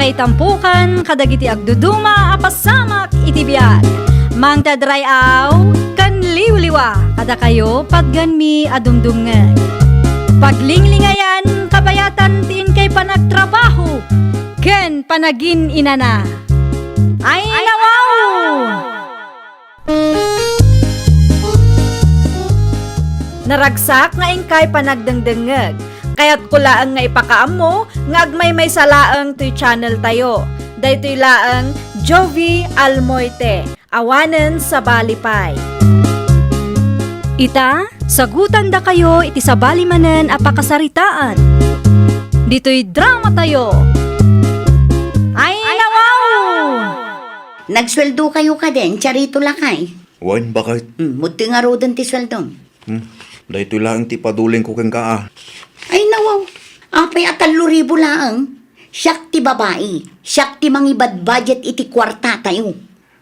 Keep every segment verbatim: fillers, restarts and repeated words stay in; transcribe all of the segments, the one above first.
Itampukan kadagiti agduduma a pasamak iti biag. Mangted ray-aw ken liwliwa kadakayo patgenmi a dumdumngeg. Paglinglingayan kabayatan ti inkay panagtrabaho ken panagin-inana. Ay, nawaw! Naragsak nga inkay panagdengdengngeg. Kayatko laeng nga ipakaammo nga agmaymaysa laeng toy channel tayo. Daytoy laeng Jovie Almoite, awanen sabali pay. Ita, sagutandakayo iti sabali manen a pakasaritaan. Ditoy drama tayo. Ay, nawaw! Nagsueldo kayo kadin, Charito lakay? Wen, bakit? Hmm, mudti ngaruden ti sueldom. Hmm, daytoy laeng ti padulingko kenka, a. Ay, nawaw. Apay a tallo ribu laeng? Siak ti babai. Siak ti mangibadbudget iti kuartatayo.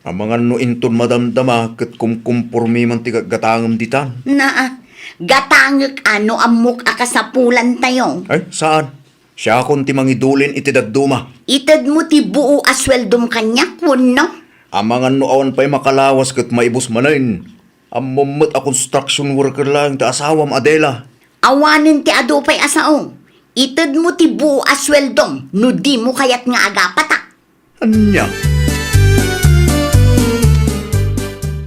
Amangan no inton madamdama ket kumkumpormi man ti gatgatangem ditan. Naa, gatangek a no ammok a kasapulantayo. Ay, saan? Siakon ti mangidulin iti dadduma. Itedmo ti buo a sueldom kaniak, wenno? Amangan no awan pay makalawas ket maibus manen. Ammom met a construction worker laeng ti asawam, Adela. Awanen ti adu pay a sao. Itedmo ti buo a sueldom no dimo kayat nga agapatak. Ania?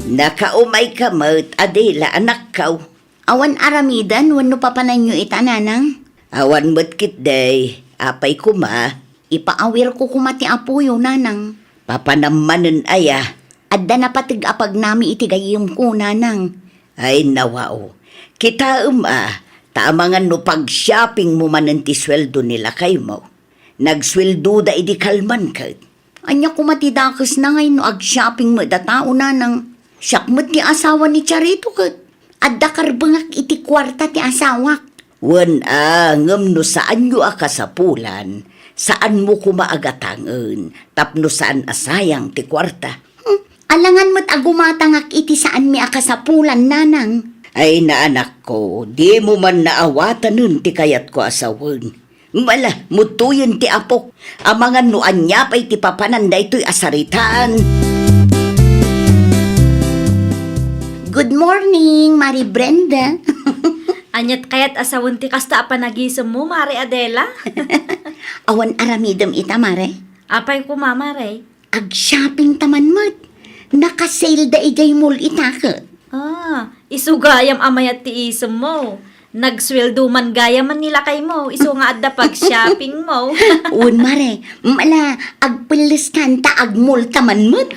Nakaumayka met, Adela, anakko. Awan aramiden wenno papananyo ita, nanang? Awan met ketdi. Apay koma? Ipaawirko koma ti apoyo, nanang. Papanam manen aya? Adda napateg a pagnami iti gayyemko, nanang. Ay, nawaw. Kitaem a, ta amangan no pag-shoppingmo manen ti sueldo ni lakaymo. Nagsueldoda idi kalman ket. Ania koma ti dakesna ngay no ag-shopping met a tao, nanang? Siak met ti asawa ni Charito ket adda karbengak iti kuarta ti asawak. Wen a, ngem no saanyo a kasapulan, saanmo koma a gatangen tapno saan a sayang ti kuarta. Hmm, alangan met a gumatangak iti saanmi a kasapulan, nanang. Ay, naanakko, dimo man naawatanen ti kayatko a sawen. Mala, mutuyen ti apok. Amangan no ania pay ti papanan daytoy a saritaan. Good morning, Mari Brenda. Aniat kayat a sawen ti kasta a panagisemmo, Mari Adela? Awan aramidem ita, Mare? Apay koma, Mare? Ag-shopping ta man met. Naka-sale da idiay mall ita ket. Ah, isu gayam a mayat ti isemmo. Nagsueldo man gayam ni lakaymo, isu nga adda pag-shoppingmo. Wen, Mare, mala, agpelles kan ta ag-mall ta man met.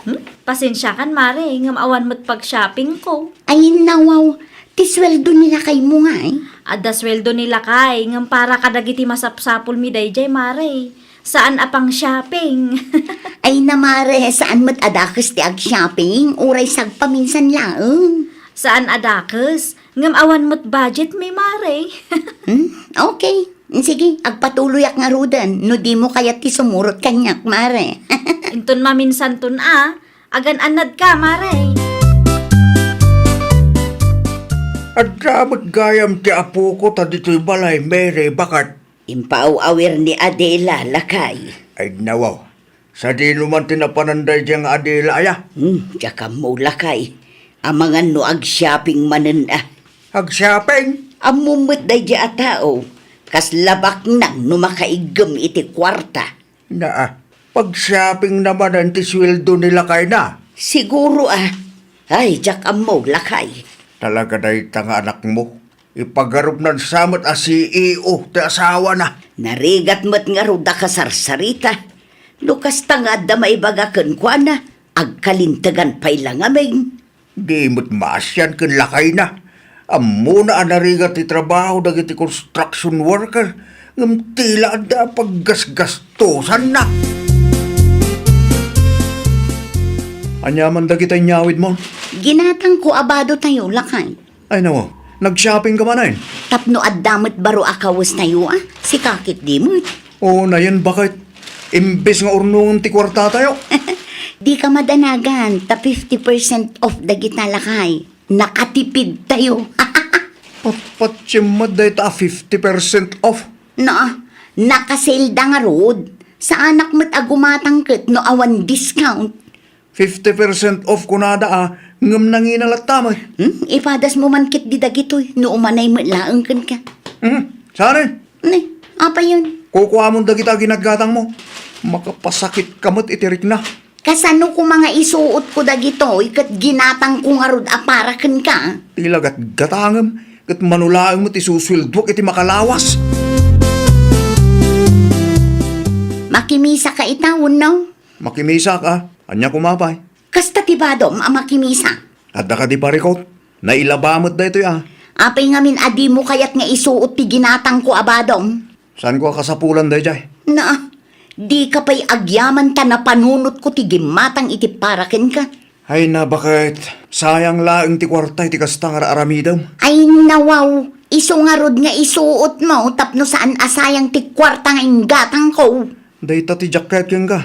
Hmm? Pasensiakan, Mare, ngem awan met pag-shoppingko. Ay, nawaw, ti sueldo ni lakaymo ngay? Adda sueldo ni lakay, ngem para kadagiti masapsapulmi daydiay, Mare. Saan a pang-shopping. Ay na, Mare, saan met a dakes ti ag-shopping, uray sagpaminsan laeng. Saan a dakes, ngem awan met budgetmi, Mare. Hmm? Okay. Sige, agpatuloyak ngaruden no dimo kayat ti sumurot kaniak, Mare. Inton maminsanton a, agan-annadka, Mare. Adda met gayam ti apoko ta ditoy balay, Mary, baket. Impaaw-awir ni Adela, lakay. Ay, nawaw. Sadino man ti napanan daydiay nga Adela aya? Hmm, diak ammo, lakay. Amangan no ag-shopping manen a. Ag-shopping? Ammom met daydiay a tao. Kasla baknang no makaiggem iti kuarta. Naa, pag-shopping na manen ti sueldo ni lakayna. Siguro a. Ay, diak ammo, lakay. Talaga dayta nga anakmo? Ipagarupnan sa met a C E O ti asawana. Narigat met ngarud a kasarsarita. No kasta nga adda maibaga kenkuana, agkalintegan pay la ngamin. Di met maasian ken lakayna. Ammona a narigat ti trabaho dagiti construction worker, ngem tila adda a paggasgastosanna. Ania man dagita inyawidmo? Ginatangko a badotayo, lakay. Ay, nawaw. Nag-shopping ka manen? Tapno adda met baro a kawestayo, a? Sika ketdi met. Oo, nayen, baket. Imbes nga urnongen ti kuartatayo. Dika madanagan, ta fifty percent off dagita, lakay. Nakatipidtayo. Patpatiem met dayta a fifty percent off. No, naka-sale da ngarud. Saanak met a gumatang ket no awan discount. Fifty percent off kunada a, ngem nangina latta met. Hmm, ipadasmo man ketdi dagitoy, no umanay met laeng kenka. Hmm, saan? Ne, apayon? Kukuamon dagita a ginatgatangmo. Makapasakitka met iti rikna. Kasano koma nga isuotko dagitoy ket ginatangko ngarud a para kenka? Ti lagatgatangem ket mano laeng met ti susueldoak iti makalawas. Makimisaka ita wenno? Makimisaka. Ania koma pay? Kasta ti badom a makimisa. Adda kadi parikut? Nailaba met daytoy a. Apay ngamin a dimo kayat nga isuot ti ginatangko a badom? Saanko a kasapulan daydiay? Na, dika pay agyaman ta napanunotko ti gimmatang iti para kenka. Ay na, baket sayang laeng ti kuarta iti kasta nga ar-aramidem. Ay nawaw, isu ngarud nga isuotmo tapno saan a sayang ti kuarta nga inggatangko. Dayta ti diak kayat kenka.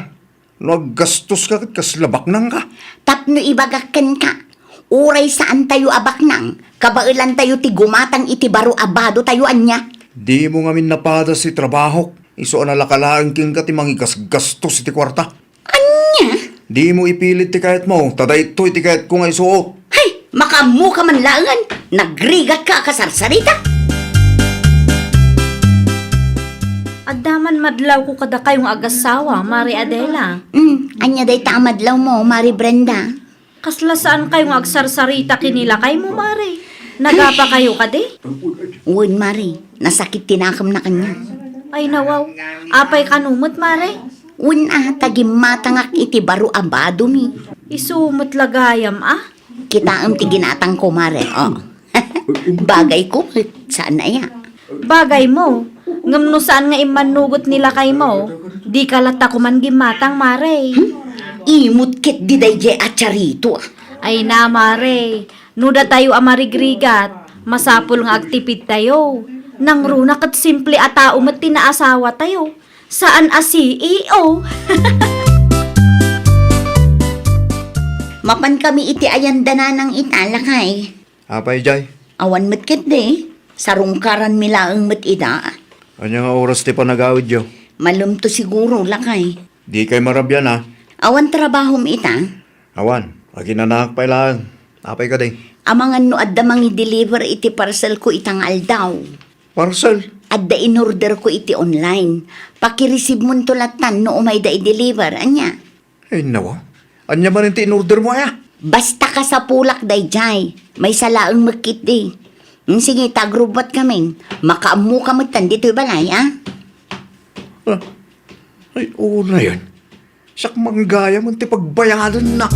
No aggastoska ket kasla baknangka. Tapno ibagak kenka, uray saantayo a baknang, kabaelantayo ti gumatang iti baro a badotayo ania. Dimo ngamin napadas ti trabahok, isu a nalaka laeng kenka ti mangigasgastos iti kuarta. Ania? Dimo ipilit ti kayatmo, ta daytoy ti kayatko nga isuot. Hay, makaammoka man laengen, nagrigatka a kasarsarita. Adda man madlawko kadakayo nga agassawa, Mare Adela. Hmm, ania dayta a madlawmo, Mare Brenda? Kasla saankayo nga agsarsarita ken ni lakaymo, Mare? Nagapakayo kadi? Wen, Mare. Nasakit ti nakemna kaniak. Ay, nawaw. Apay kano met, Mare? Wen a, ta gimmatangak iti baro a badomi. Isu met la gayam, a? Kitaem ti ginatangko, Mare. Oh. Bagayko met, saan aya? Bagaymo. Ngem no saan nga immannugot ni lakaymo, dika latta koman gimmatang, Mare. Hmm? Imot ketdi daydiay a charito, a. Ay na, Mare. No datayo a marigrigat, masapul nga agtipidtayo. Nangruna ket simple a tao met ti naasawatayo. Saan a C E O. Mapankami iti ayan da nanang ita, lakay. Apay, Jay? Awan met ketdi. Sarungkaranmi laeng met ida. Ania nga oras ti panagawidyo? Malumto siguro, lakay. Dikay marabian, a. Awan trabahom ita? Awan. Aginanaak pay laeng. Apay kadi? Amangan no adda mangi-deliver iti parcelko ita nga aldaw. Parcel? Adda inorderko iti online. Pakireceivemonto lattan no umayda i-deliver. Ania? Ay, nawa. Ania manen ti inordermo, aya? Basta kasapulak daydiay. Maysa laeng met ketdi. Hmm, sige, ta agrubbuatkamin. Makaammoka metten ditoy balay, a? Ah. Ay, unayen. Siak man gayam ti pagbayadenna.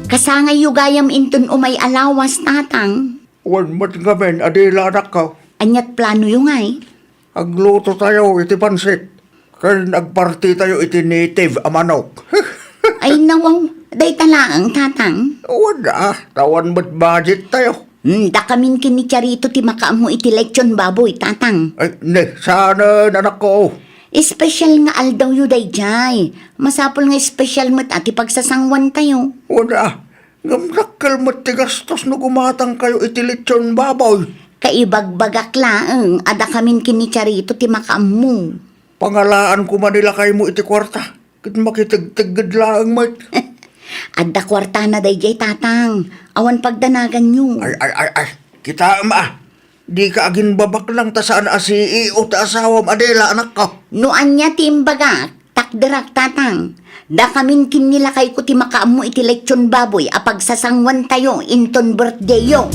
Kasangayyo gayam inton umay a lawas, Tatang. Wen met ngamin a dila, anakko. Aniat planoyo ngay? Aglutotayo iti pansit, ken agpartitayo iti native a manok. Ay, nawaw, dayta laeng, Tatang. Wen a, ta awan met budgettayo. Hmm, dakamin ken ni Charito ti makaammo iti lechon baboy, Tatang. Ay, ne, saanen, anakko. Espesyal nga aldawyo daydiay. Masapul nga espesyal met a ti pagsasanguantayo. Wen a, ngem dakkel met ti gastos no gumatangkayo iti lechon baboy. Kaibagbagak laeng a dakamin ken ni Charito ti makaammo. Pangalaan koma ni lakaymo iti kuarta, ket makitegtegged laeng met. Adda kuartana daydiay, Tatang. Awan pagdanaganyo. Ay, ay, ay, ay. Kitaem a. Dika aginbabaknang ta saan a C E O ti asawam, Adela, anakko. No ania ti imbagak, takderak, Tatang. Dakamin ken ni lakayko ti makaammo iti lechon baboy a pagsasanguantayo inton birthdayyo.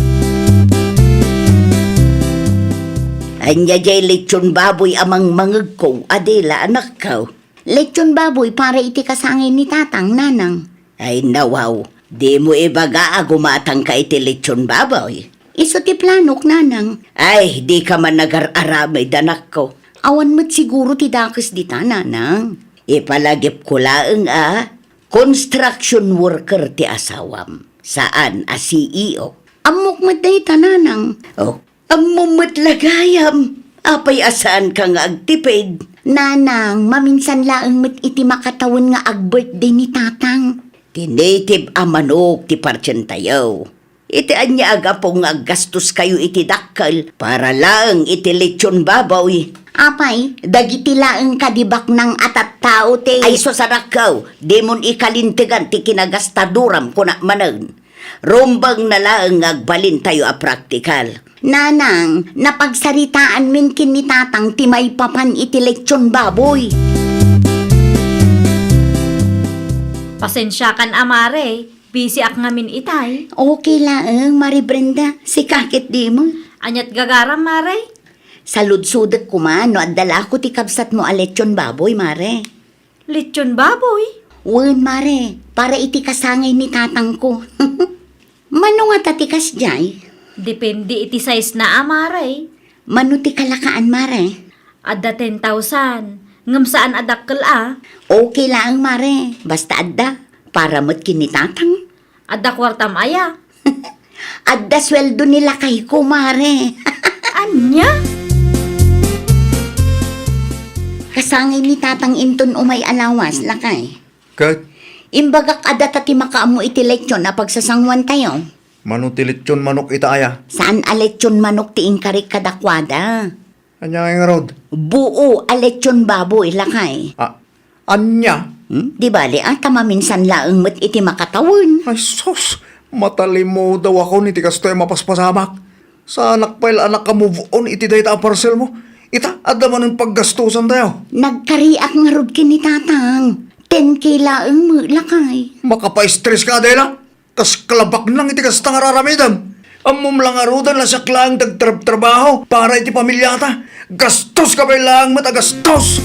Ania jay lechon baboy a mangmangegko, Adela, anakko? Lechon baboy para iti kasangay ni Tatang, Nanang. Ay, nawaw, dimo ibaga a gumatangka iti lechon baboy? Isu ti planok, Nanang. Ay, dika man agar-aramid, anakko. Awan met siguro ti dakes dita, Nanang. Ipalagipko laeng a construction worker ti asawam, saan a C E O. Ammok met dayta, Nanang. Oh, Ammom met la gayam, apay a saanka nga agtipid? Nanang, maminsan laeng met iti makatawen nga ag-birthday ni Tatang. Ti native a manok ti partientayo. Iti ania a gapu nga aggastoskayo iti dakkel para laeng iti lechon baboy? Apay, dagiti laeng kadi baknang a tattao ti Ay, sus, anakko, dimon ikalintegan ti kinagastaduram, kunak manen. Rumbeng na laeng nga agbalintayo a praktikal. Nanang, napagsaritaanmin ken ni Tatang ti maipapan iti lechon baboy. Pasensiakan a, Mare. Busy ak ngamin itay. Okay laeng, Mare Brenda. Sika ket dimo. Aniat gagaram, Mare? Saludsodek koma no adda la ko ti kabsatmo a lechon baboy, Mare. Lechon baboy? Wen, Mare. Para iti kasangay ni tatangko. Mano ngata ti kasdiay? Depende iti size na a, Mare. Mano ti kalakaan, Mare? Adda ten thousand. Ngem saan a dakkel a. Okay laeng, Mare. Basta adda. Para met ken ni Tatang. Adda kuartam aya? Adda sueldo ni lakayko, Mare. Ania? Kasangay ni Tatang inton umay a lawas, lakay. Ket? Imbagak a data ti makaammo iti lechon a pagsasanguantayo. Mano ti lechon manok ita aya? Saan a lechon manok ti inkarik kadakuada? Ania ngay ngarud? Buo a lechon baboy, lakay. A, ania? Hmm? Di bale, a, ta maminsan laeng met iti makatawen. Ay sus, matalimudaw ako iti kastoy a mapaspasamak. Saanak pay la a naka-move on iti dayta a parcel mo. Ita, adda manen paggastusantayo. Nagkariak ngarud ken ni Tatang. Ten K laeng met, lakay. Makapa-stress ka, Adela. Kas kalabaknang iti kasta nga aramidem. Ammom la ngaruden a siak laeng ti agtrabtrabaho para iti pamiliata. Gastos ka pay laeng met a gastos!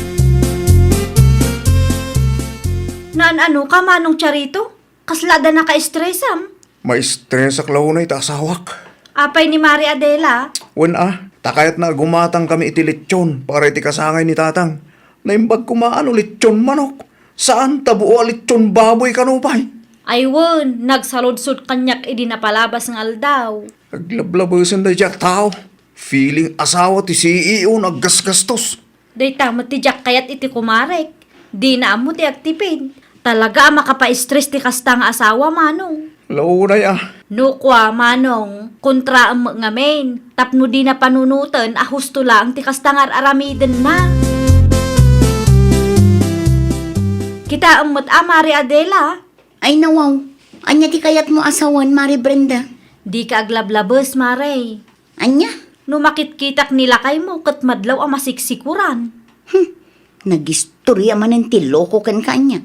Naan-ano ka, Manong Charito? Kasla adda naka-stressam? Ma-stressak la unay ta asawak. Apay ni Mare Adela? Wen a, ta kayatna a gumatangkami iti lechon para iti kasangay ni Tatang. Naimbag koma a no lechon manok. Saan ta buo a lechon baboy kano pay? Ay wen, nagsaludsod kaniak idi napalabas nga aldaw. Aglablabesen daydiay a tao. Feeling asawa ti C E O nga aggasgastos. Dayta met ti diak kayat iti kumarek. Dina ammo ti agtipid. Talaga a makapa-stress ti kasta nga asawa, Manong. Launay a. No kua, Manong, kontraem met ngamin, tapno dina panunoten a husto laeng ti kasta nga ar-aramidenna. Kitaem met a, Mare Adela. Ay, nawaw. Ania ti kayatmo a sawen, Mare Brenda? Dika aglablabes, Mare. Ania? No makitkitak ni lakaymo ket madlaw a masiksikuran. Hmm. Nagistorya manen ti loko kenka ania?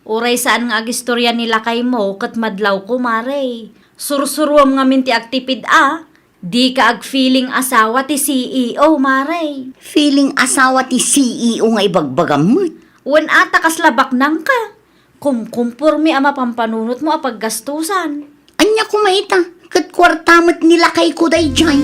Uray saan nga agistorya ni lakaymo ket madlawko, Mare. Sursuruem ngamin ti agtipid a. Dika agfeeling asawa ti C E O, Mare. Feeling asawa ti C E O nga ibagbagam met. Wen a, ta kasla baknangka. Kumkumporme a mapampanunotmo a paggastusan. Ania koma ita? Ket kuarta met ni lakayko daydiay.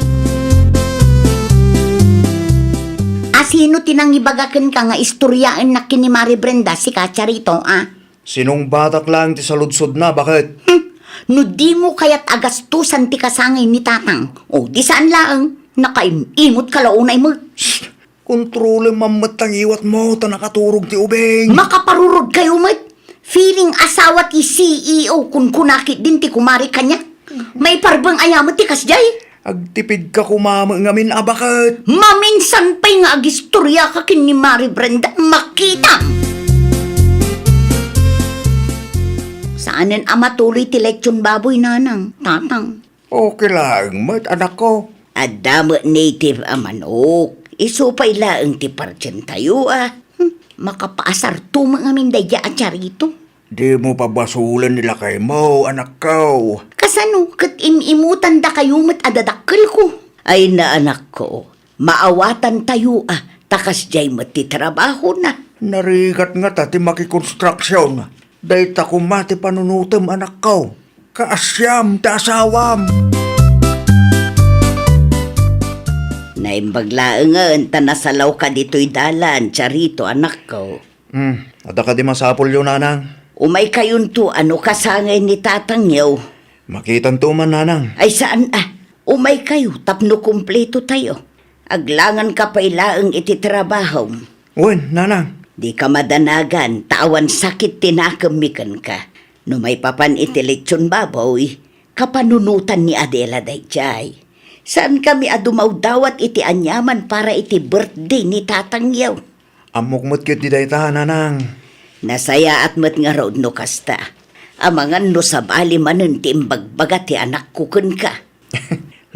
A, sino ti nangibaga kenka nga istoryaennak ken ni Mare Brenda, sika, Charito, a? Sinungbatak laeng ti saludsodna, baket? Hmm. No dimo kayat a gastusan ti kasangay ni Tatang, o, di saan laeng, nakaim-imot ka la unay met. Shh! Kontrolem man met ta ngiwatmo ta nakaturog ti ubing. Makaparurod kayo met. Feeling asawa ti C E O, kunkuna ketdin ti kumare kaniak. Maiparbeng aya met ti kasdiay? Agtipidka koma met ngamin a baket. Maminsan pay nga agistoryaka ken ni Mare Brenda, makitam! Saanen a matuloy ti lechon baboy, Nanang, Tatang. Okay laeng met, anakko. Adda met native a manok. Isu pay laeng ti partientayo, a. Hmm, makapaasarto met ngamin daydiay a Charito. Dimo pabasolen ni lakaymo, anakko. Kasano ket im-imutandakayo met a dadakkelko? Ay na, anakko, maawatantayo a, ta kasdiay met ti trabahona. Narigat ngata ti makikonstruksion. Dayta koma ti panunotem, anakko. Kaasiam ti asawam. Naimbag laengen ta nasalawka ditoy dalan, Charito, anakko. Hmm, adda kadi masapulyo, Nanang? Umaykayonto a no kasangay ni tatangyo. Makitanto man, Nanang. Ay, saan a. Umaykayo tapno kumpletotayo. Aglanganka pay laeng iti trabahom. Wen, Nanang. Dika madanagan ta awan sakit ti nakemmi kenka. No maipapan iti lechon baboy, kapanunotan ni Adela daydiay. Saankami a dumawdawat iti aniaman para iti birthday ni tatangyo. Ammok met ketdi dayta, nanang. Nasayaat met ngarud no kasta. Amangan no sabali manen ti imbagbaga ti anakko kenka.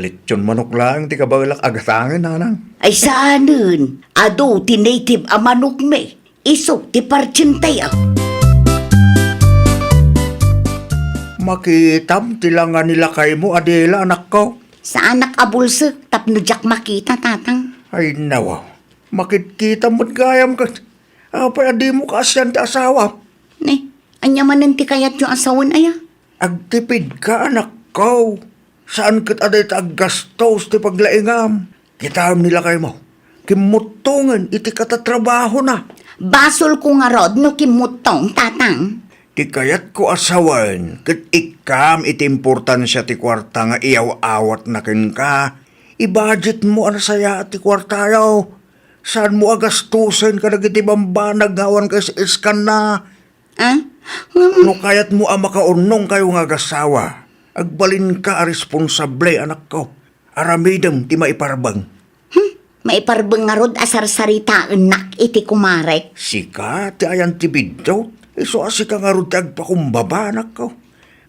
Lechon manok laeng ti kabaelak a gatangen, nanang. Ay saanen, adu ti native a manokmi. Isu ti partsentayo. Makitam ti langa ni lakaymo, Adela, anakko. Saanak a bulsek tapno diak makita, tatang. Ay, nawaw. Makitkitam met gayam ket. Apay a dimo kaasian ti asawa? Ne, ania manen ti kayatyo a sawen aya? Agtipidka, anakko. Saan ket a dayta aggastos ti paglaingam. Kitaem ni lakaymo. Kimmuttongen iti katatrabahona. Basolko ngarud no kimmuttong, tatang. Ti kayatko a sawen, ket ikkam iti importansia ti kuarta nga iyaw-awatna kenka. Ibudgetmo a nasayaat ti kuartayo. Saanmo a gastosen kadagiti bambanag nga awan kaisiskanna. Ah? Ngem no kayatmo a makaurnongkayo nga agasawa, agbalinka a responsable, anakko. Aramidem ti maiparbeng. Hmm? Maiparbeng ngarud a sarsaritaennak iti kumarek? Sika ti ayan ti biddut, isu a sika ngarud ti agpakumbaba, anakko.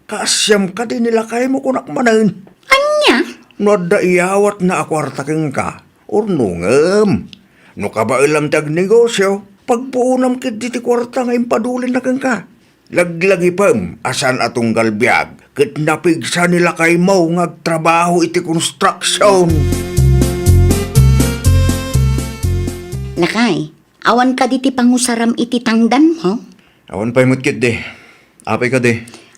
Kaasiam kadi ni lakaymo, kunak manen. Ania? No adda iyawatna a kuarta kenka, urnongem. No kabaelam ti agnegosio, pagpuonam ketdi ti kuarta nga impadulinna kenka. Laglagipem a saan a tunggal biag ket napigsa ni lakaymo nga agtrabaho iti construction. Lakay, awan kadi ti pangusaram iti tangdanmo? Awan pay met ketdi. Apay kadi?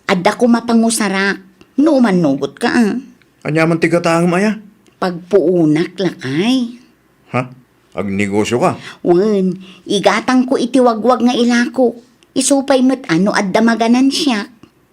Adda koma pangusarak. No umannugotka, a. Ania man ti gatangem aya? Pagpuonak, lakay. Ha? Agnegosioka? Wen, igatangko iti wagwag nga ilakok. Isu pay met a no adda maganansiak.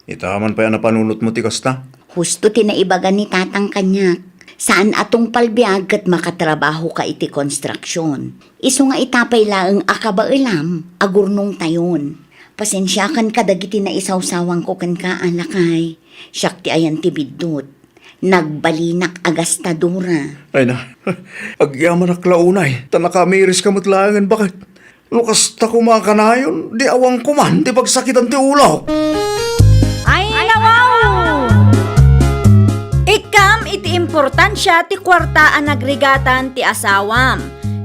Ita man pay a napanunotmo ti kasta? Husto ti naibaga ni tatang kaniak. Saan a tungpal biag ket makatrabahoka iti konstruksion. Isu nga ita pay laeng a kabaelam, agurnongtayon. Pasensiakan kadagiti naisawsawangko kenka, a lakay. Siak ti ayan ti biddut. Nagbalinak a gastadora. Ay na, agyamanak la unay, ta nakaamiriska met laengen baket. No kasta koma a kanayon, di awan koman ti pagsakitan ti ulok. Ay, nawaw! Ikkam iti importansia ti kuarta a nagrigatan ti asawam.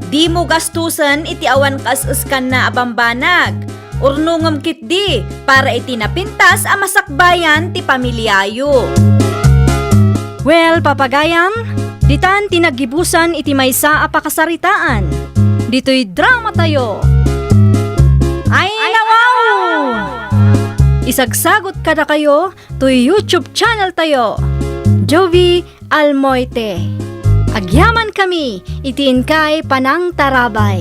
Dimo gastusen iti awan kaes-eskanna a bambanag. Urnongem ketdi para iti napintas a masakbayan ti pamiliayo. Well, papagayam, ditan ti naggibusan iti maysa a pakasaritaan. Ditoy dramatayo. Ay, nawaw! Isagsagot kadakayo toy YouTube channel tayo, Jovie Almoite. Agyamankami iti inkay panangtarabay.